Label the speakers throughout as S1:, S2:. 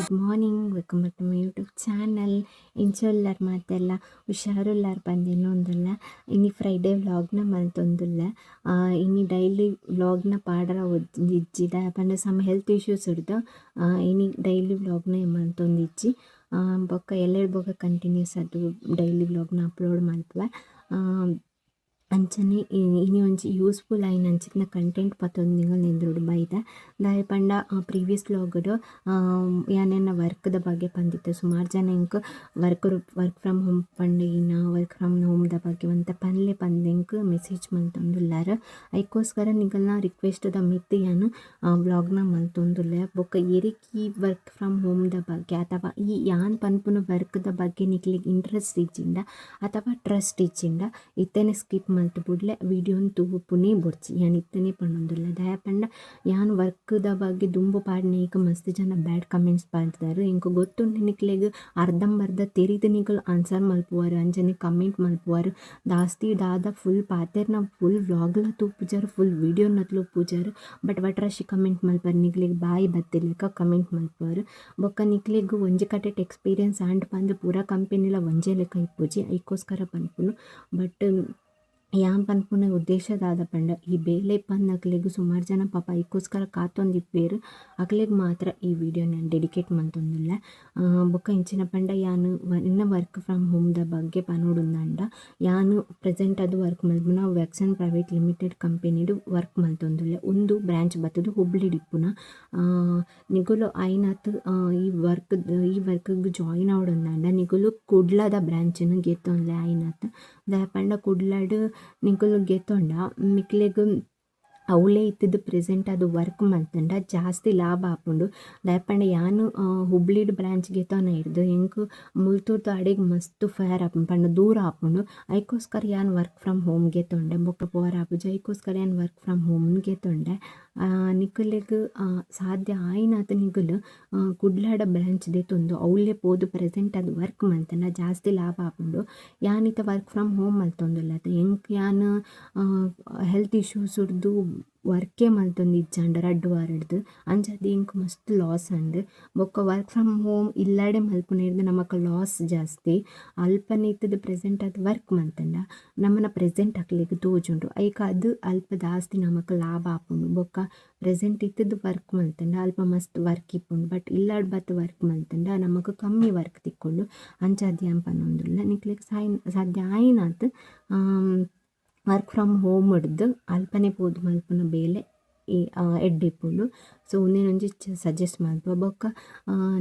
S1: Good morning, welcome back to my YouTube channel. ಎಂಚೊಲ್ಲಾರ್ ಮಾತೆಲ್ಲ? ಹುಷಾರುಲ್ಲಾರ್ ಪಂದ್ ಎನ್ನೊಂದುಲ್ಲ. ಇನಿ ಫ್ರೈಡೇ ವ್ಲಾಗ್ನ ಮಲ್ತೊಂದುಲ್ಲ. ಇನಿ ಡೈಲಿ ವ್ಲಾಗ್ನ ಪಾಡರ ಇಜ್ಜಿ, ದಾಯೆ ಪಂಡ ಸಮ್ ಹೆಲ್ತ್ ಇಶ್ಯೂಸ್ ಇಡ್ದು ಇನಿ ಡೈಲಿ ವ್ಲಾಗ್ನ ಮಲ್ತೊಂದಿಜ್ಜಿ. ಬೊಕ್ಕ ಎಲ್ಲೆಡ್ ಬೊಕ್ಕ ಕಂಟಿನ್ಯೂಸ್ ಆದ್ ಡೈಲಿ ವ್ಲಾಗ್ನ ಅಪ್ಲೋಡ್ ಮಲ್ಪುವೆ. ಅಂಚನೆ ಇನಿ ಒಂಜಿ ಯೂಸ್ಫುಲ್ ಆಯಿನಂಚಿತ್ತಿನ ಕಂಟೆಂಟ್ ಪತೊಂದು ನಿಗಲ್ನ ಎದುರುಡು ಬೈದೆ. ದಾಯೆ ಪಂಡ ಪ್ರೀವಿಯಸ್ ವ್ಲಾಗ್ಡ್ ಯಾನ್ ಎನ್ನ ವರ್ಕ್ದ ಬಗ್ಗೆ ಪಂದಿತ್ತೆ. ಸುಮಾರು ಜನ ಎಂಕ್ ವರ್ಕ್ ವರ್ಕ್ ಫ್ರಮ್ ಹೋಮ್ ಪಂಡಿನ, ವರ್ಕ್ ಫ್ರಮ್ ಹೋಮ್ದ ಬಗ್ಗೆ ಒಂತೆ ಪನ್ಲೆ ಪಂದ್ ಎಂಕ್ ಮೆಸೇಜ್ ಮಲ್ತೊಂದುಲ್ಲೆರ್. ಐಕೋಸ್ಕರ ನಿಗಲ್ನ ರಿಕ್ವೆಸ್ಟ್ದ ಮಿತ್ತ್ ಯಾನ್ ವ್ಲಾಗ್ನ ಮಲ್ತೊಂದುಲ್ಲೆ. ಬೊಕ್ಕ ಏರೆಗ್ ಈ ವರ್ಕ್ ಫ್ರಮ್ ಹೋಮ್ದ ಬಗ್ಗೆ ಅಥವಾ ಈ ಯಾನ್ ಪನ್ಪುನ ವರ್ಕ್ದ ಬಗ್ಗೆ ನಿಕ್ಲೆಗ್ ಇಂಟ್ರೆಸ್ಟ್ ಇಜ್ಜಿಂಡ ಅಥವಾ ಟ್ರಸ್ಟ್ ಇಜ್ಜಿಂಡ, ಇತ್ತೆನೆ ಸ್ಕಿಪ್ ಮಲ್ತ್ ಬುಡ್ಲೆ, ವೀಡಿಯೋನ್ ತೂಪುನೇ ಬೊಡ್ಚಿ. ಯಾನ್ ಇತ್ತೆನೆ ಪನೊಂದುಲ್ಲೆ. ದಾಯೆ ಪಂಡ ಯಾನ್ ವರ್ಕ್ದ ಬಗ್ಗೆ ದುಂಬು ಪಾಡ್ನೆಗ್ ಮಸ್ತ್ ಜನ ಬ್ಯಾಡ್ ಕಮೆಂಟ್ಸ್ ಪಾಡ್ದೆರ್. ಎಂಕ್ ಗೊತ್ತುಂಡು, ನಿಕ್ಲೆಗ್ ಅರ್ಧಂಬರ್ಧ ತೆರಿದ್ ನಿಕುಲು ಆನ್ಸರ್ ಮಲ್ಪುವರ್, ಅಂಚನೆ ಕಮೆಂಟ್ ಮಲ್ಪುವರ್. ದಾಸ್ತಿ ದಾದ ಫುಲ್ ಪಾತೆರ್ನ ಫುಲ್ ವ್ಲಾಗ್ಲ ತೂಪುಜರ್, ಫುಲ್ ವೀಡಿಯೋನ ತೂಪುಜರ್. ಬಟ್ ವಟ್ರಾಶಿ ಕಮೆಂಟ್ ಮಲ್ಪರ್, ನಿಕ್ಲೆಗ್ ಬಾಯಿ ಬತ್ತಿಲೆಕ ಕಮೆಂಟ್ ಮಲ್ಪುವರ್. ಬೊಕ್ಕ ನಿಕ್ಲೆಗ್ ಒಂಜಿ ಕಡೆಟ್ ಎಕ್ಸ್ಪೀರಿಯನ್ಸ್ ಆಂಡ್ ಪಂದ್ ಪೂರ ಕಂಪೆನಿಲ ಒಂಜೇ ಲೆಕ್ಕ ಇಪ್ಪುಜಿ, ಐಕೋಸ್ಕರ ಪನ್ಪುನು. ಬಟ್ ಯಾನ್ ಪನ್ಪುನ ಉದ್ದೇಶ ದಾದ ಪಂಡ, ಈ ಬೇಲೆ ಇಪ್ಪಂದಿನಕ್ಲೆಗ್, ಸುಮಾರು ಜನ ಪಾಪ ಐಕೋಸ್ಕರ ಕಾತೊಂದಿಪ್ಪೆರ್, ಅಕ್ಲೆಗ್ ಮಾತ್ರ ಈ ವಿಡಿಯೋ ಯಾನ್ ಡೆಡಿಕೇಟ್ ಮಲ್ತೊಂದುಲ್ಲೆ. ಬೊಕ್ಕ ಎಂಚಿನ ಪಂಡ, ಯಾನ್ ಎನ್ನ ವರ್ಕ್ ಫ್ರಮ್ ಹೋಮ್ದ ಬಗ್ಗೆ ಪನೊಡುಂದಾಂಡ, ಯಾನ್ ಪ್ರೆಸೆಂಟ್ ಆದ್ ವರ್ಕ್ ಮಲ್ಪುನ ವ್ಯಾಕ್ಸನ್ ಪ್ರೈವೇಟ್ ಲಿಮಿಟೆಡ್ ಕಂಪೆನಿಡ್ ವರ್ಕ್ ಮಲ್ತೊಂದುಲ್ಲೆ. ಉಂದು ಬ್ರಾಂಚ್ ಬತ್ತುದು ಹುಬ್ಳಿಡ್ ಇಪ್ಪುನ. ನಿಕುಲು ಆಯಿನಾತ್ ಈ ವರ್ಕ್ಗ್ ಜಾಯಿನ್ ಆವೊಡುಂದಾಂಡ, ನಿಕುಲು ಕುಡ್ಲದ ಬ್ರಾಂಚ್ನ್ ಗೆತೊನ್ಲೆ ಆಯಿನಾತ್. ದಾಯೆ ಪಂಡ ಕುಡ್ಲಡ್ ನಿಕುಲು ಗೆತೊಂಡ, ನಿಕ್ಲೆಗ್ ಅವುಲೇ ಇತ್ತುದು ಪ್ರೆಸೆಂಟ್ ಆದ್ ವರ್ಕ್ ಮಲ್ತುಂಡ ಜಾಸ್ತಿ ಲಾಭ ಆಪುಂಡು. ದಾಯೆ ಪಂಡ ಯಾನ್ ಹುಬ್ಳಿಡ್ ಬ್ರಾಂಚ್ ಗೆತೊನೈರ್ದ್ ಎಂಕ್ ಮುಲ್ತುರ್ದು ಅಡೆಗ್ ಮಸ್ತ್ ಫಾರ್ ಆಪುಂಡು, ಪಂಡ ದೂರ ಆಪುಂಡು. ಐಕೋಸ್ಕರ ಯಾನ್ ವರ್ಕ್ ಫ್ರಮ್ ಹೋಮ್ ಗೆತೊಂಡೆ. ಬೊಕ್ಕ ಪೋವರೆ ಆಪುಜಿ, ಐಕೋಸ್ಕರ ಯಾನ್ ವರ್ಕ್ ಫ್ರಮ್ ಹೋಮ್ ಗೆತೊಂಡೆ. ನಿಕುಲೆಗ್ ಸಾಧ್ಯ ಆಯಿನಾತ್ ನಿಕುಲು ಕುಡ್ಲಡ ಬ್ರಾಂಚ್ ದೆತೊಂದು ಅವುಲೇ ಪೋದು ಪ್ರೆಸೆಂಟ್ ಆದ್ ವರ್ಕ್ ಮಲ್ತುಂಡ ಜಾಸ್ತಿ ಲಾಭ ಆಪುಂಡು. ಯಾನ್ ಇತ್ತೆ ವರ್ಕ್ ಫ್ರಮ್ ಹೋಮ್ ಮಲ್ತೊಂದುಲ್ಲೆ. ಎಂಕ್ ಯಾನ್ ಹೆಲ್ತ್ ಇಶ್ಯೂಸ್ ಡ್ದು ವರ್ಕೇ ಮಲ್ತೊಂದಿಜ್ಜಾಂಡ್ 2 ವಾರಡ್ದು. ಅಂಚಾದ್ ಎಂಕ್ ಮಸ್ತ್ ಲಾಸ್ ಆಂಡ್. ಬೊಕ್ಕ ವರ್ಕ್ ಫ್ರಮ್ ಹೋಮ್ ಇಲ್ಲಡೆ ಮಲ್ಪುನೆರ್ದ್ ನಮಕ್ ಲಾಸ್ ಜಾಸ್ತಿ. ಅಲ್ಪನೆ ಇತ್ತುದು ಪ್ರೆಸೆಂಟ್ ಆದ್ ವರ್ಕ್ ಮಲ್ತುಂಡ ನಮನ ಪ್ರೆಸೆಂಟ್ ಅಕ್ಲೆಗ್ ತೋಜುಂಡು. ಐಕಾದ್ ಅಲ್ಪ ಜಾಸ್ತಿ ನಮಕ್ ಲಾಭ ಆಪುಂಡು. ಬೊಕ್ಕ ಪ್ರೆಸೆಂಟ್ ಇತ್ತುದು ವರ್ಕ್ ಮಲ್ತುಂಡ ಅಲ್ಪ ಮಸ್ತ್ ವರ್ಕ್ ಇಪ್ಪುಂಡು. ಬಟ್ ಇಲ್ಲಡ್ ಬತ್ತ್ ವರ್ಕ್ ಮಲ್ತುಂಡ ನಮಕ್ ಕಮ್ಮಿ ವರ್ಕ್ ತಿಕ್ಕುಂಡು. ಅಂಚಾದ್ ಯಾನ್ ಪನೊಂದುಲ್ಲೆ, ನಿಕ್ಲೆಗ್ ಸಾಧ್ಯ ಆಯಿನಾತ್ ವರ್ಕ್ ಫ್ರಮ್ ಹೋಮ್ ಡ್ದ್ ಅಲ್ಪನೆ ಪೋದು ಮಲ್ಪುನ ಬೇಲೆ ಎಡ್ಡೆ ಇಪ್ಪುಂಡು. ಸೊ ಉಂದೆನ್ ಒಂಜಿ ಸಜೆಸ್ಟ್ ಮಲ್ಪುವ. ಬೊಕ್ಕ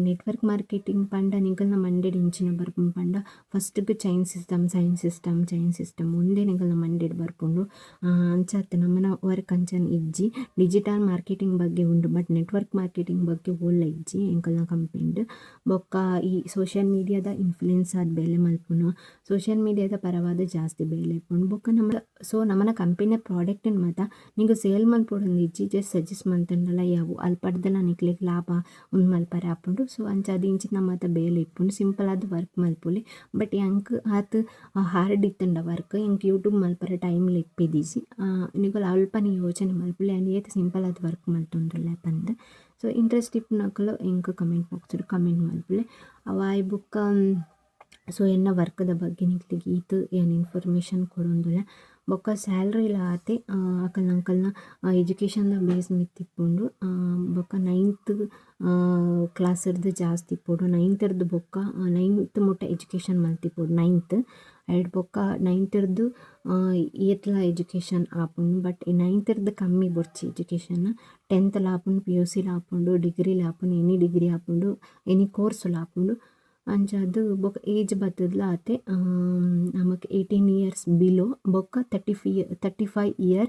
S1: ನೆಟ್ವರ್ಕ್ ಮಾರ್ಕೆಟಿಂಗ್ ಪಂಡ ನಿಕಲ್ನ ಮಂಡೆಡ್ ಎಂಚಿನ ಬರ್ಪುಂಡು ಪಂಡ, ಫಸ್ಟ್ಗ್ chain system, chain system, chain system, ಉಂದೇ ನಿಕಲ್ನ ಮಂಡೆಡ್ ಬರ್ಪುಂಡು. ಅಂಚಾತ್ ನಮನ ವರ್ಕ್ ಅಂಚನೆ ಇಜ್ಜಿ. ಡಿಜಿಟಲ್ ಮಾರ್ಕೆಟಿಂಗ್ ಬಗ್ಗೆ ಉಂಡು, ಬಟ್ ನೆಟ್ವರ್ಕ್ ಮಾರ್ಕೆಟಿಂಗ್ ಬಗ್ಗೆ ಓಲ್ಲ ಇಜ್ಜಿ ಎಂಕಲ್ನ ಕಂಪೆನಿಡ್. ಬೊಕ್ಕ ಈ ಸೋಷಿಯಲ್ ಮೀಡಿಯಾದ ಇನ್ಫ್ಲುಯೆನ್ಸ್ ಆದ್ ಬೇಲೆ ಮಲ್ಪುನು, ಸೋಷಿಯಲ್ ಮೀಡಿಯಾದ ಪರವಾದ್ ಜಾಸ್ತಿ ಬೇಲೆ ಇಪ್ಪುಂಡು. ಬೊಕ್ಕ ನಮ್ಮ ಸೊ ನಮನ ಕಂಪೆನಿಯ ಪ್ರಾಡಕ್ಟ್ ಮಾತ ನಿಂಕ್ ಸೇಲ್ ಮಲ್ಪೊಡೊಂದು ಇಜ್ಜಿ, ಜಸ್ಟ್ ಸಜೆಸ್ಟ್ ಮಲ್ತುಂಡಲ ಯಾವು, ಅಲ್ಪಡ್ದಲ ನಿಕ್ಲೆಗ್ ಲಾಭ ಉಂದು ಮಲ್ಪರೆ ಆಪುಂಡು. ಸೊ ಅಂಚಾದ್ ಇಂಚಿನ ಮಾತ ಬೇಲೆ ಇಪ್ಪುಂಡು. ಸಿಂಪಲ್ ಆದ್ ವರ್ಕ್ ಮಲ್ಪೊಲಿ. ಬಟ್ ಎಂಕ್ ಆತ್ ಹಾರ್ಡ್ ಇತ್ತುಂಡ ವರ್ಕ್, ಎಂಕ್ ಯೂಟ್ಯೂಬ್ ಮಲ್ಪರೆ ಟೈಮ್ಲ ಇಪ್ಪೆದಿಜಿ. ನಿಕುಲು ಅಲ್ಪನೆ ಯೋಚನೆ ಮಲ್ಪುಲೆ, ಯಾನ್ ಏತ್ ಸಿಂಪಲ್ ಆದ್ ವರ್ಕ್ ಮಲ್ತೊಂದುಲ್ಲೆ ಪಂದ್. ಸೊ ಇಂಟ್ರೆಸ್ಟ್ ಇಪ್ಪುನಕುಲು ಎಂಕ್ ಕಮೆಂಟ್ ಬಾಕ್ಸ್ ಕಮೆಂಟ್ ಮಲ್ಪುಲೆ. ಅವು ಆಯಿ ಬೊಕ್ಕ, ಸೊ ಎನ್ನ ವರ್ಕ್ದ ಬಗ್ಗೆ ನಿಕ್ಲೆಗ್ ಈತ್ ಯಾನ್ ಇನ್ಫಾರ್ಮೇಷನ್ ಕೊರೊಂದುಲ್ಲೆ. ಬೊಕ್ಕ ಸ್ಯಾಲ್ರಿಲ ಆತೆ, ಅಕಲ್ನ ಅಂಕಲ್ನ ಎಜುಕೇಷನ್ದ ಬೇಸ್ ಮಿತ್ತ್ ಇಪ್ಪುಂಡು. ಬೊಕ್ಕ ನೈನ್ತ್ ಕ್ಲಾಸ್ರ್ದ್ ಜಾಸ್ತಿ ಇಪ್ಪೊಡು. ನೈನ್ತ್ರ್ದ್ ಬೊಕ್ಕ ನೈನ್ತ್ ಮುಟ್ಟ ಎಜುಕೇಷನ್ ಮಲ್ತಿಪ್ಪೊಡು ನೈನ್ತ್. ಐಡ್ ಬೊಕ್ಕ ನೈನ್ತ್ರ್ದ್ ಏತ್ಲ ಎಜುಕೇಷನ್ ಆಪುಂಡು, ಬಟ್ ನೈನ್ತ್ರ್ದ್ ಕಮ್ಮಿ ಬೊಡ್ಚಿ ಎಜುಕೇಷನ್. ಟೆಂತ್ಲ ಆಪುಂಡು, ಪಿಯುಸಿಲ ಆಪುಂಡು, ಡಿಗ್ರಿಲ ಆಪುಂಡು, ಎನಿ ಡಿಗ್ರಿ ಆಪುಂಡು, ಎನಿ ಕೋರ್ಸುಲ ಆಪುಂಡು. ಅಂಚಾದ್ ಬೊಕ್ಕ ಏಜ್ ಬತ್ತುದ್ಲ ಆತೆ, ನಮಕ್ 18 ಇಯರ್ಸ್ ಬಿಲೋ ಬೊಕ್ಕ 35 year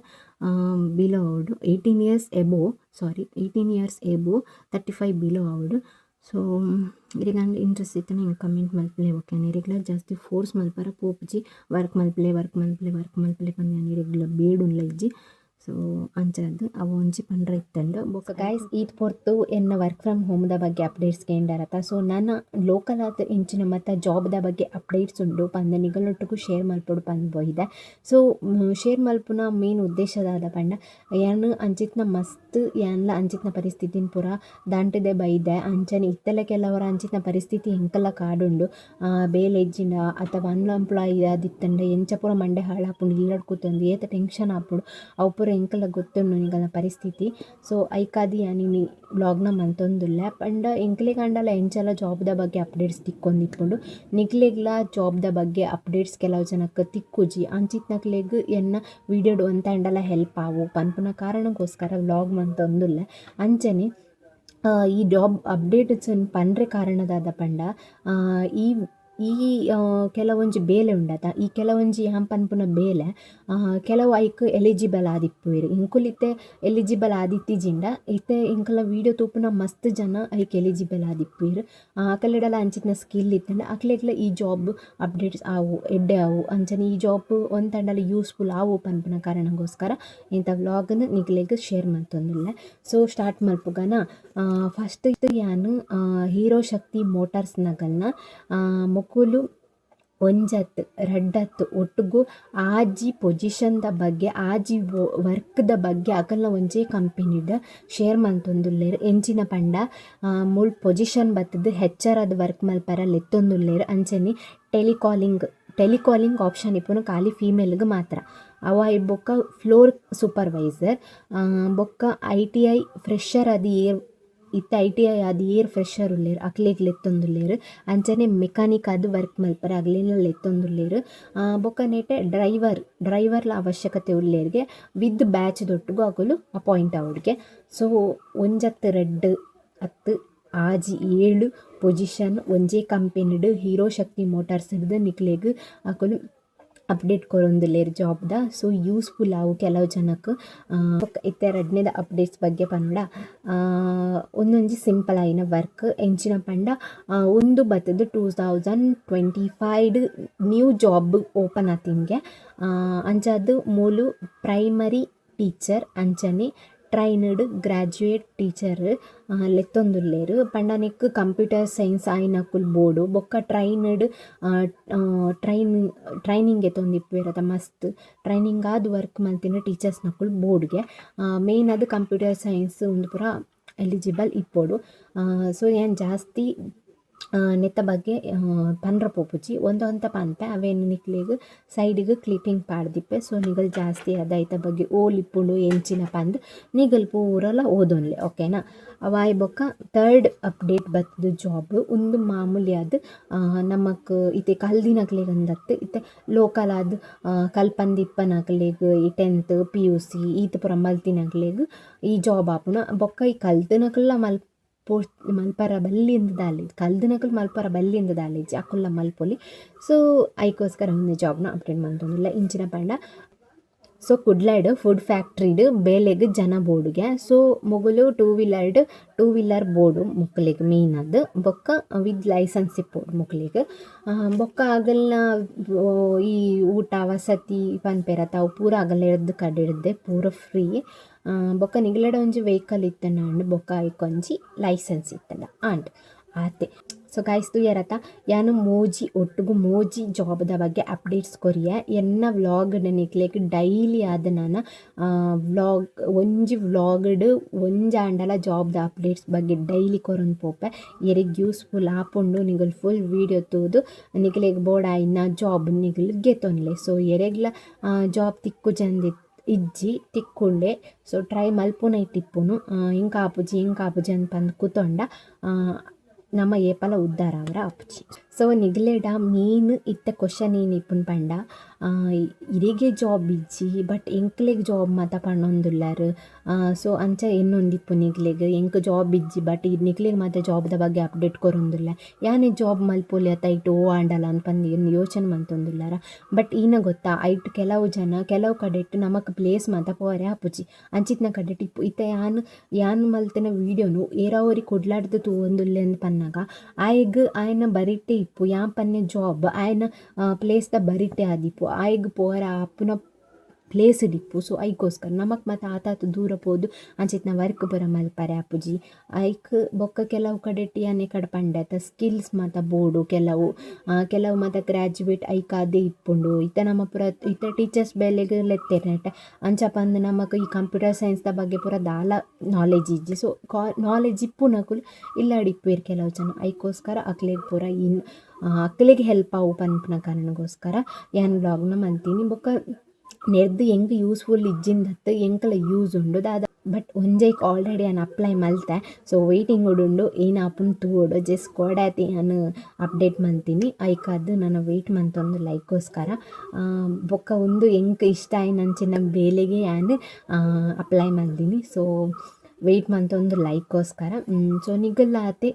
S1: below ಆವೊಡು. 18 years above, sorry, 18 years above, 35 below ಆವೊಡು. ಸೊ ಇರೆಗ್ ಇಂಟ್ರೆಸ್ಟ್ ಇತ್ತ್ಂಡ ಎಂಕ್ ಕಮೆಂಟ್ ಮಲ್ಪುಲೆ. ಓಕೆ, ಯಾನ್ ಇರೆಗ್ಲ ಜಾಸ್ತಿ ಫೋರ್ಸ್ ಮಲ್ಪರ ಪೋಪುಜಿ. ವರ್ಕ್ ಮಲ್ಪುಲೆ, ವರ್ಕ್ ಮಲ್ಪುಲೆ, ವರ್ಕ್ ಮಲ್ಪುಲೆ ಪಂದ್ ಯಾನ್ ಇರೆಗ್ಲ ಬೇಡುನ್ಲ ಇಜ್ಜಿ. So ಅಂಚಾದ್ ಅವು ಒಂಜಿ ಪಂಡ್ರೆ ಇತ್ತುಂಡು. ಬೊಕ ಗೈಸ್ ಈತ್ ಪೊರ್ತು ಎನ್ನ ವರ್ಕ್ ಫ್ರಮ್ ಹೋಮ್ದ ಬಗ್ಗೆ ಅಪ್ಡೇಟ್ಸ್ ಕೇಂಡರತ. ಸೊ ನನ ಲೋಕಲ್ ಆದ್ ಎಂಚಿನ ಮತ್ತ ಜಾಬ್ದ ಬಗ್ಗೆ ಅಪ್ಡೇಟ್ಸ್ ಉಂಡು ಪಂದ್ ನಿಗಲ್ನೊಟ್ಟುಗು ಶೇರ್ ಮಲ್ಪೊಡು ಪಂದ್ ಪೋಯಿದೆ. ಸೊ ಶೇರ್ ಮಲ್ಪುನ ಮೇನ್ ಉದ್ದೇಶ ದಾದ ಪಂಡ ಯಾನ್ ಅಂಚಿತ್ನ ಮಸ್ತ್ ಯಾನ್ಲ ಅಂಚಿತ್ನ ಪರಿಸ್ಥಿತಿನ್ ಪೂರ ದಾಂಟುದೆ ಬೈದೆ. ಅಂಚನೆ ಇತ್ತೆಲ ಕೆಲವರ ಅಂಚಿತ್ನ ಪರಿಸ್ಥಿತಿ ಎಂಕಲ ಕಾಡುಂಡು. ಬೇಲೆ ಇಜ್ಜಿಂಡ ಅಥವಾ ಅನ್ಎಂಪ್ಲಾಯ್ ಆದಿತ್ತಂಡ ಎಂಚ ಪೂರ ಮಂಡೆ ಹಾಳಾಪುಂಡು ಇಲ್ಲಡ್ ಕೂತೊಂದು ಏತ್ ಟೆನ್ಷನ್ ಆಪುಂಡು ಅವು ಪೂರ ಎಂಕಲ ಗೊತ್ತುಂಡು ನಿಗಲ್ನ ಪರಿಸ್ಥಿತಿ. ಸೊ ಐಕಾದ್ ಯಾನ್ ಇನಿ ವ್ಲಾಗ್ನ ಮಲ್ತೊಂದುಲ್ಲೆ ಪಂಡ ಎಂಕ್ಲೆಗಾಂಡಲ ಎಂಚಲ ಜಾಬ್ದ ಬಗ್ಗೆ ಅಪ್ಡೇಟ್ಸ್ ತಿಕ್ಕೊಂದಿಪ್ಪುಂಡು. ನಿಕ್ಲೆಗ್ಲ ಜಾಬ್ದ ಬಗ್ಗೆ ಅಪ್ಡೇಟ್ಸ್ ಕೆಲವು ಜನಕ್ಕೆ ತಿಕ್ಕುಜಿ. ಅಂಚಿತ್ನಕ್ಲೆಗ್ ಎನ್ನ ವೀಡಿಯೋಡ್ ಒಂತೆ ಆಂಡಲ ಹೆಲ್ಪ್ ಆವು ಪನ್ಪುನ ಕಾರಣಕ್ಕೋಸ್ಕರ ವ್ಲಾಗ್ ಮಲ್ತೊಂದುಲ್ಲೆ. ಅಂಚನೆ ಈ ಜಾಬ್ ಅಪ್ಡೇಟ್ಸ್ ಪನ್ರೆ ಕಾರಣ ದಾದ ಪಂಡ ಈ ಈ ಕೆಲವೊಂಜಿ ಬೇಲೆ ಉಂಡತ ಈ ಕೆಲವೊಂಜಿ ಯಾನ್ ಪನ್ಪುನ ಬೇಲೆ ಕೆಲವು ಐಕ್ ಎಲಿಜಿಬಲ್ ಆದಿಪ್ಪುವೆರ್. ಎಂಕುಲು ಇತ್ತೆ ಎಲಿಜಿಬಲ್ ಆದಿತ್ತಿಜಿಂಡ ಇತ್ತೆ ಎಂಕಲ್ನ ವೀಡಿಯೋ ತೂಪುನ ಮಸ್ತ್ ಜನ ಐಕ್ ಎಲಿಜಿಬಲ್ ಆದಿಪ್ಪುವೆರ್. ಅಕಲೆಡಲ ಅಂಚಿತ್ನ ಸ್ಕಿಲ್ ಇತ್ತುಂಡ ಅಕ್ಲೆಗ್ಲ ಈ ಜಾಬ್ ಅಪ್ಡೇಟ್ಸ್ ಆವು ಎಡ್ಡೆ ಆವು. ಅಂಚನೆ ಈ ಜಾಬ್ ಒಂತಂಡಲ ಯೂಸ್ಫುಲ್ ಆವು ಪನ್ಪುನ ಕಾರಣಗೋಸ್ಕರ ಇಂಥ ವ್ಲಾಗ್ನ್ ನಿಕ್ಲೆಗ್ ಶೇರ್ ಮಲ್ತೊಂದುಲ್ಲೆ. ಸೊ ಸ್ಟಾರ್ಟ್ ಮಲ್ಪುಗನ. ಫಸ್ಟ್ ಯಾನ್ ಹೀರೋ ಶಕ್ತಿ ಮೋಟಾರ್ಸ್ ನಗಲ್ನ ಮೊಕುಲು ಒಂಜತ್ ರಡ್ಡತ್ ಒಟ್ಟುಗು ಆಜಿ ಪೊಸಿಷನ್ದ ಬಗ್ಗೆ ಆಜಿ ವರ್ಕ್ದ ಬಗ್ಗೆ ಅಕಲ್ನ ಒಂಜೇ ಕಂಪನಿಡ್ ಶೇರ್ ಮಲ್ತೊಂದುಲ್ಲೆರ್. ಎಂಚಿನ ಪಂಡ ಮೂಲು ಪೊಸಿಷನ್ ಬತ್ತುದು ಹೆಚ್ ಆರ್ ಆದ್ ವರ್ಕ್ ಮಲ್ಪರ ಲೆತ್ತೊಂದುಲ್ಲೆರ್. ಅಂಚನೆ ಟೆಲಿಕಾಲಿಂಗ್ ಟೆಲಿಕಾಲಿಂಗ್ ಆಪ್ಷನ್ ಇಪ್ಪುನು ಖಾಲಿ ಫೀಮೇಲ್ಗ್ ಮಾತ್ರ. ಅವು ಆಯಿ ಬೊಕ್ಕ ಫ್ಲೋರ್ ಸೂಪರ್ವೈಸರ್ ಬೊಕ್ಕ I T I fresher ಆದ್ ಏರ್ ಇತ್ತೆ I T I ಆದ್ ಏರ್ ಫ್ರೆಶರ್ ಉಲ್ಲೆರ್ ಅಕ್ಲೆಗ್ ಲೆತ್ತೊಂದುಲ್ಲೆರ್. ಅಂಚನೆ ಮೆಕ್ಯಾನಿಕ್ ಆದ್ ವರ್ಕ್ ಮಲ್ಪರೆ ಅಗ್ಲೆನ್ಲ ಲೆತ್ತೊಂದುಲ್ಲೆರ್. ಬೊಕ್ಕ ನೆಟೆ ಡ್ರೈವರ್ ಡ್ರೈವರ್ಲ ಅವಶ್ಯಕತೆ ಉಲ್ಲೆರ್ಗೆ ವಿತ್ ಬ್ಯಾಚ್ ದೊಟ್ಟುಗು ಅಕುಲು ಅಪಾಯಿಂಟ್ ಆವೊಡುಗೆ. ಸೊ ಒಂಜತ್ತ್ ರಡ್ಡ್ ಅತ್ತ್ ಆಜಿ ಏಳು ಪೊಸಿಷನ್ ಒಂಜೇ ಕಂಪನಿಡ್ ಹೀರೋ ಶಕ್ತಿ ಮೋಟಾರ್ಸ್ ಡ್ದ್ ನಿಕ್ಲೆಗ್ ಅಕುಲು ಅಪ್ಡೇಟ್ ಕೊರೊಂದುಲ್ಲೆರ್ ಜಾಬ್ದ. ಸೊ ಯೂಸ್ಫುಲ್ ಆವು ಕೆಲವು ಜನಕ್. ಬೊಕ್ಕ ಇತ್ತೆ ರಡ್ಡನೇದ ಅಪ್ಡೇಟ್ಸ್ ಬಗ್ಗೆ ಪನೊಡ. ಉಂದೊಂಜಿ ಸಿಂಪಲ್ ಆಯಿನ ವರ್ಕ್. ಎಂಚಿನ ಪಂಡ ಉಂದು ಬತ್ತುದು 2025 new job open ಆತಿನ್ಗೆ. ಅಂಚಾದ್ ಮೂಲು ಪ್ರೈಮರಿ ಟೀಚರ್ ಅಂಚನೆ trained graduate teacher ಲೆತ್ತೊಂದುಲ್ಲೆರ್. ಪಂಡ ನೆಕ್ಕ್ ಕಂಪ್ಯೂಟರ್ ಸೈನ್ಸ್ ಆಯಿನಕುಲು ಬೋಡು. ಬೊಕ್ಕ ಟ್ರೈನ್ಡ್ ಟ್ರೈನಿಂಗ್ ಗೆತೊಂದಿಪ್ಪುವೆರ್ ಅತ ಮಸ್ತ್ ಟ್ರೈನಿಂಗ್ ಆದ್ ವರ್ಕ್ ಮಲ್ತಿನ ಟೀಚರ್ಸ್ ನಕುಲು ಬೋಡುಗೆ. ಮೇನ್ ಆದ್ ಕಂಪ್ಯೂಟರ್ ಸೈನ್ಸ್ ಉಂದು ಪೂರ ಎಲಿಜಿಬಲ್ ಇಪ್ಪೊಡು. ಸೊ ಯಾನ್ ಜಾಸ್ತಿ ನೆತ್ತ ಬಗ್ಗೆ ಪನ್ರ ಪೋಪುಜಿ. ಒಂತೆ ಒಂತೆ ಪನ್ಪೆ ಅವೆನ್ ನಿಕ್ಲೆಗ್ ಸೈಡ್ಗ್ ಕ್ಲಿಪ್ಪಿಂಗ್ ಪಾಡ್ದಿಪ್ಪೆ. ಸೊ ನಿಗಲ್ ಜಾಸ್ತಿ ಆದ್ ಐತ ಬಗ್ಗೆ ಓಲ್ ಇಪ್ಪುಂಡು ಎಂಚಿನ ಪಂದ್ ನಿಗಲ್ ಪೂರಲ ಓದೊನ್ಲೆ ಓಕೆನಾ. ಅವಾಯಿ ಬೊಕ್ಕ ಥರ್ಡ್ ಅಪ್ಡೇಟ್ ಬತ್ತುದು ಜಾಬ್. ಉಂದು ಮಾಮೂಲಿ ಆದ್ ನಮಕ್ ಇತ್ತೆ ಕಲ್ದಿನಕ್ಲೆಗ್ ಅಂದತ್ ಇತ್ತೆ ಲೋಕಲ್ ಆದ್ ಕಲ್ಪಂದಿಪ್ಪನಕ್ಲೆಗ್ ಈ 10th PUC ಈತ್ ಪೂರ ಮಲ್ತಿನಕ್ಲೆಗ್ ಈ ಜಾಬ್ ಆಪುನ. ಬೊಕ್ಕ ಈ ಕಲ್ತಿನಕುಲ್ಲ ಮಲ್ಪರ ಬಲ್ಲಿ ಅಂದ್ ದಾಲ ಕಲ್ದಿನಕುಲು ಮಲ್ಪರ ಬಲ್ಲಿ ಅಂದ್ ದಾಲ ಇಜ್ಜಿ ಅಕುಲ್ಲ ಮಲ್ಪೊಲಿ. ಸೊ ಐಕೋಸ್ಕರ ಉಂದು ಜಾಬ್ನ ಅಪ್ಡೇಟ್ ಮಲ್ತೊಂದುಲ್ಲ. ಇಂಚಿನ ಪಂಡ ಸೊ ಕುಡ್ಲಡ್ ಫುಡ್ ಫ್ಯಾಕ್ಟ್ರಿಡ್ ಬೇಲೆಗ್ ಜನ ಬೋಡುಗೆ. ಸೊ ಮೊಗುಲು ಟೂ ವೀಲರ್ಡ್ ಟೂ ವೀಲರ್ ಬೋಡು ಮೊಕ್ಲೆಗ್ ಮೇನ್ ಆದ್. ಬೊಕ್ಕ ವಿತ್ ಲೈಸೆನ್ಸ್ ಇಪ್ಪೊಡು ಮೊಕ್ಲೆಗ್. ಬೊಕ್ಕ ಅಗಲ್ನ ಈ ಊಟ ವಸತಿ ಪನ್ಪೆರತ ಅವು ಪೂರ ಅಗಲೆರ್ದ್ ಕಡೆರ್ದೆ ಪೂರ ಫ್ರೀ. ಬೊಕ್ಕ ನಿಗಲೆಡ ಒಂಜಿ ವೆಹಿಕಲ್ ಇತ್ತ್ಂಡ ಬೊಕ್ಕ ಐಕೊಂಜಿ ಲೈಸೆನ್ಸ್ ಇತ್ತ್ಂಡ ಆಂಡ್ ಆತೆ. ಸೊ ಗೈಸ್ ತೂಯರತ ಯಾನ್ ಮೂಜಿ ಒಟ್ಟುಗು ಮೂಜಿ ಜಾಬ್ದ ಬಗ್ಗೆ ಅಪ್ಡೇಟ್ಸ್ ಕೊರಿಯೆ. ಎನ್ನ ವ್ಲಾಗ್ ನಿಕ್ಲೆಗ್ ಡೈಲಿ ಆದ್ ನನ ವ್ಲಾಗ್ ಒಂಜಿ ವ್ಲಾಗ್ಡ್ ಒಂಜಾಂಡಲ ಜಾಬ್ದ ಅಪ್ಡೇಟ್ಸ್ ಬಗ್ಗೆ ಡೈಲಿ ಕೊರೊಂದು ಪೋಪೆ. ಎರೆಗ್ ಯೂಸ್ಫುಲ್ ಆಪುಂಡು ನಿಗಲ್ ಫುಲ್ ವೀಡಿಯೋ ತೂದು ನಿಕ್ಲೆಗ್ ಬೋಡಾಯಿನ ಜಾಬ್ ನಿಗಲ್ ಗೆತೊನ್ಲೆ. ಸೊ ಎರೆಗ್ಲ ಜಾಬ್ ತಿಕ್ಕುಜಂದ್ ಇಜ್ಜಿ ತಿಕ್ಕುಂಡೆ. ಸೊ ಟ್ರೈ ಮಲ್ಪುನೈಟ್ ಇಪ್ಪುನು ಎಂಕ್ ಆಪುಜಿ ಎಂಕ್ ಆಪುಜಿ ಅಂದ್ ಪಂದ್ ಕುತೊಂಡ ನಮ ಏಪಲ ಉದ್ದಾರ ಆವರ ಆಪುಜಿ. ಸೊ ನಿಗಲೆಡ ಮೇನ್ ಇತ್ತೆ ಕ್ವಶನ್ ಏನ್ ಇಪ್ಪುನು ಪಂಡ ಇರೆಗೆ ಜಾಬ್ ಇಜ್ಜಿ ಬಟ್ ಎಂಕ್ಲೆಗ್ ಜಾಬ್ ಮಾತ ಪನೊಂದುಲ್ಲರ್. ಸೊ ಅಂಚ ಎನ್ನೊಂದಿಪ್ಪು ನಿಕ್ಲೆಗ್ ಎಂಕ್ ಜಾಬ್ ಇಜ್ಜಿ ಬಟ್ ನಿಕ್ಲೆಗ್ ಮಾತ ಜಾಬ್ದ ಬಗ್ಗೆ ಅಪ್ಡೇಟ್ ಕೊರೊಂದುಲ್ಲೆ ಯಾನೆ ಜಾಬ್ ಮಲ್ಪೊಲಿ ಅತ್ತ ಐಟ್ ಒವ್ ಆಂಡಲ ಅಂದ್ ಪಂದ್ ಯೋಚನೆ ಮಲ್ತೊಂದುಲ್ಲರ. ಬಟ್ ಈನ ಗೊತ್ತಾ ಐಟ್ ಕೆಲವು ಜನ ಕೆಲವು ಕಡೆಟ್ ನಮಕ್ ಪ್ಲೇಸ್ ಮಾತ ಪೋವರೆ ಆಪುಜಿ. ಅಂಚಿತ್ತಿನ ಕಡೆಟ್ ಇಪ್ಪು ಇತ್ತೆ ಯಾನ್ ಯಾನ್ ಮಲ್ತಿನ ವೀಡಿಯೋನು ಏರಾ ಒರಿ ಕುಡ್ಲಡ್ದ್ ತೂವೊಂದುಲ್ಲೆ ಅಂದ್ ಪನ್ನಗ ಆಯಗ್ ಆಯನ ಬರಿಟ್ಟೆ ಇಪ್ಪು ಯಾನ್ ಪನ್ನೆ ಜಾಬ್ ಆಯನ ಪ್ಲೇಸ್ ದ ಬರಿಟ್ಟೆ ಆದಿಪ್ಪು ಆಯಗ್ ಪೋವರೆ ಆಪುನ Place ಇಪ್ಪು. ಸೊ ಐಕೋಸ್ಕರ ನಮಕ್ ಮಾತ ಆತಾತ್ ದೂರ ಪೋದು ಅಂಚಿತ್ತಿನ ವರ್ಕ್ ಪೂರ ಮಲ್ಪರೆ ಆಪುಜಿ. ಐಕ್ ಬೊಕ್ಕ ಕೆಲವು ಕಡೆಟ್ ಯಾನ್ ಕಡೆ ಪಂಡೆ ಸ್ಕಿಲ್ಸ್ ಮಾತ ಬೋಡು. ಕೆಲವು ಕೆಲವು ಮಾತ ಗ್ರಾಜುಯೇಟ್ ಐಕಾದೆ ಇಪ್ಪುಂಡು. ಇತ್ತೆ ನಮ ಪೂರ ಇತ್ತೆ ಟೀಚರ್ಸ್ ಬೇಲೆಗ್ ಲೆತ್ತೆರ್ ನೆಟೆ. ಅಂಚ ಪಂದ್ ನಮಕ್ ಈ ಕಂಪ್ಯೂಟರ್ ಸೈನ್ಸ್ ದ ಬಗ್ಗೆ ಪೂರ ದಾಲ ನಾಲೆಜ್ ಇಜ್ಜಿ. ಸೊ ನಾಲೆಜ್ ಇಪ್ಪುನಕುಲು ಇಲ್ಲಡ್ ಇಪ್ಪುವೆರ್ ಕೆಲವು ಜನ. ಐಕೋಸ್ಕರ ಅಕ್ಲೆಗ್ ಪೂರ ಇನ್ ಅಕ್ಲೆಗ್ ಹೆಲ್ಪ್ ಆವು ಪನ್ಪುನ ಕಾರಣಗೋಸ್ಕರ ಯಾನ್ ವ್ಲಾಗ್ನ ಮಲ್ತೀನಿ. ಬೊಕ್ಕ ನೆರ್ದ್ ಎಂಕ್ ಯೂಸ್ಫುಲ್ ಇಜ್ಜಿಂದತ್ತು, ಎಂಕಲ ಯೂಸ್ ಉಂಡು ದಾದ. ಬಟ್ ಒಂಜೈಕ್ ಆಲ್ರೆಡಿ ಯಾನ್ ಅಪ್ಲೈ ಮಲ್ತೆ. ಸೊ ವೇಟಿಂಗ್ ಉಂಡು, ಏನಾಪುಂಡು ತೂವೊಡು. ಜಸ್ಟ್ ಕೋಡಾತಿ ಯಾನ್ ಅಪ್ಡೇಟ್ ಮಲ್ತೀನಿ. ಐಕಾದ್ ನನ ವೇಟ್ ಮಂತೊಂದು ಲೈಕ್ಗೋಸ್ಕರ. ಬೊಕ್ಕ ಉಂದು ಎಂಕ್ ಇಷ್ಟ ಆಯಿನಂಚಿನ ಬೇಲೆಗೆ ಯಾನ್ ಅಪ್ಲೈ ಮಲ್ದಿನಿ. ಸೊ ವೇಟ್ ಮಂತೊಂದು ಲೈಕ್ಗೋಸ್ಕರ. ಸೊ ನಿಗಲ್ಲಾತೆ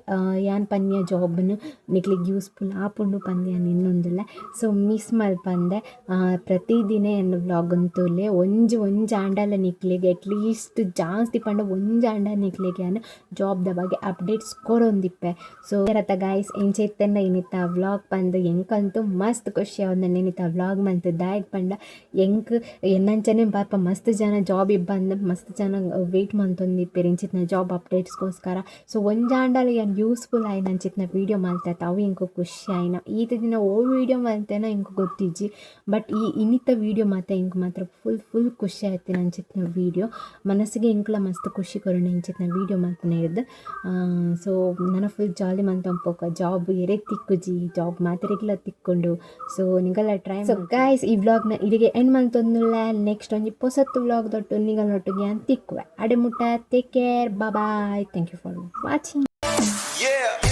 S1: ಯಾನ್ ಪನ್ಯ ಜಾಬ್ನು ನಿಕ್ಲೆಗ್ ಯೂಸ್ಫುಲ್ ಆಪುಂಡು ಪಂದ್ ಯಾನ್ ಎನ್ನೊಂದುಲ್ಲೆ. ಸೊ ಮಿಸ್ ಮಲ್ಪಂದೆ ಪ್ರತಿದಿನ ಎನ್ನ ವ್ಲಾಗ್ ತೂಲೆ. ಒಂಜಿ ಒಂಜಿ ಆಂಡಲ ನಿಕ್ಲೆಗ್, ಅಟ್ಲೀಸ್ಟ್ ಜಾಸ್ತಿ ಪಂಡ ಒಂಜಿ ಆಂಡ ನಿಕ್ಲೆಗ್ ಯಾನ್ ಜಾಬ್ದ ಬಗ್ಗೆ ಅಪ್ಡೇಟ್ಸ್ ಕೊರೊಂದಿಪ್ಪೆ. ಸೊ ಅತ್ತ ಗಾಯ್ಸ್, ಎಂಚ ಇತ್ತೆಂಡ ಇನಿತ ವ್ಲಾಗ್ ಪಂದ್? ಎಂಕಂತೂ ಮಸ್ತ್ ಖುಷಿ ಆವೊಂದುಂಡು ಇನಿತ ವ್ಲಾಗ್ ಮಂತ್. ದಾಯೆಗ್ ಪಂಡ ಎಂಕ್ ಎನ್ನಂಚನೆ ಪಾಪ ಮಸ್ತ್ ಜನ ಜಾಬ್ ಇಬ್ಬಂದ್ ಮಸ್ತ್ ಜನ ವೇಟ್ ಮಂತೊಂದಿಪ್ಪೆರ್ ಇಂಚಿತ್ತಿನ ಜಾಬ್ ಅಪ್ಡೇಟ್ಸ್ಗೋಸ್ಕರ. ಸೊ ಒಂಜಾಂಡಲ ಯಾನ್ ಯೂಸ್ಫುಲ್ ಆಯಿನ ಅಂಚಿತ್ತಿನ ವೀಡಿಯೋ ಮಲ್ತೆ, ಅವು ಎಂಕ್ ಖುಷಿ ಆಯಿನ. ಈತ್ ದಿನ ಓ ವೀಡಿಯೋ ಮಲ್ತೆನ ಎಂಕ್ ಗೊತ್ತಿಜ್ಜಿ, ಬಟ್ ಈ ಇನ್ನಿತ ವೀಡಿಯೋ ಮಾತ ಎಂಕ್ ಮಾತ್ರ ಫುಲ್ ಫುಲ್ ಖುಷಿ ಆಯ್ತಿನ ಅಂಚಿತ್ತಿನ ವೀಡಿಯೋ. ಮನಸ್ಸಿಗೆ ಎಂಕ್ಲ ಮಸ್ತ್ ಖುಷಿ ಕೊರುಂಡು ಇಂಚಿತ್ತಿನ ವೀಡಿಯೋ ಮಲ್ಪುನ. ಸೊ ನನ ಫುಲ್ ಜಾಲಿ ಮಂತೊಂಪೋಕ. ಜಾಬ್ ಎರೆಗ್ ತಿಕ್ಕುಜಿ? ಜಾಬ್ ಮಾತೆರೆಗ್ಲ ತಿಕ್ಕುಂಡು. ಸೊ ನಿಗಲ try. So guys, ಈ ವ್ಲಾಗ್ನ ಇಲ್ಲಿಗೆ ಎಂಡ್ ಮಂತೊಂದುಲ್ಲೆ. ನೆಕ್ಸ್ಟ್ ಒಂಜಿ ಪೊಸತ್ತು ವ್ಲಾಗ್ ದೊಟ್ಟು ನಿಗಲ್ನೊಟ್ಟಿಗೆ ಯಾನ್ ತಿಕ್ಕುವೆ. ಅಡೆ ಮುಟ್ಟ take care, bye, thank you for watching.
S2: Yeah.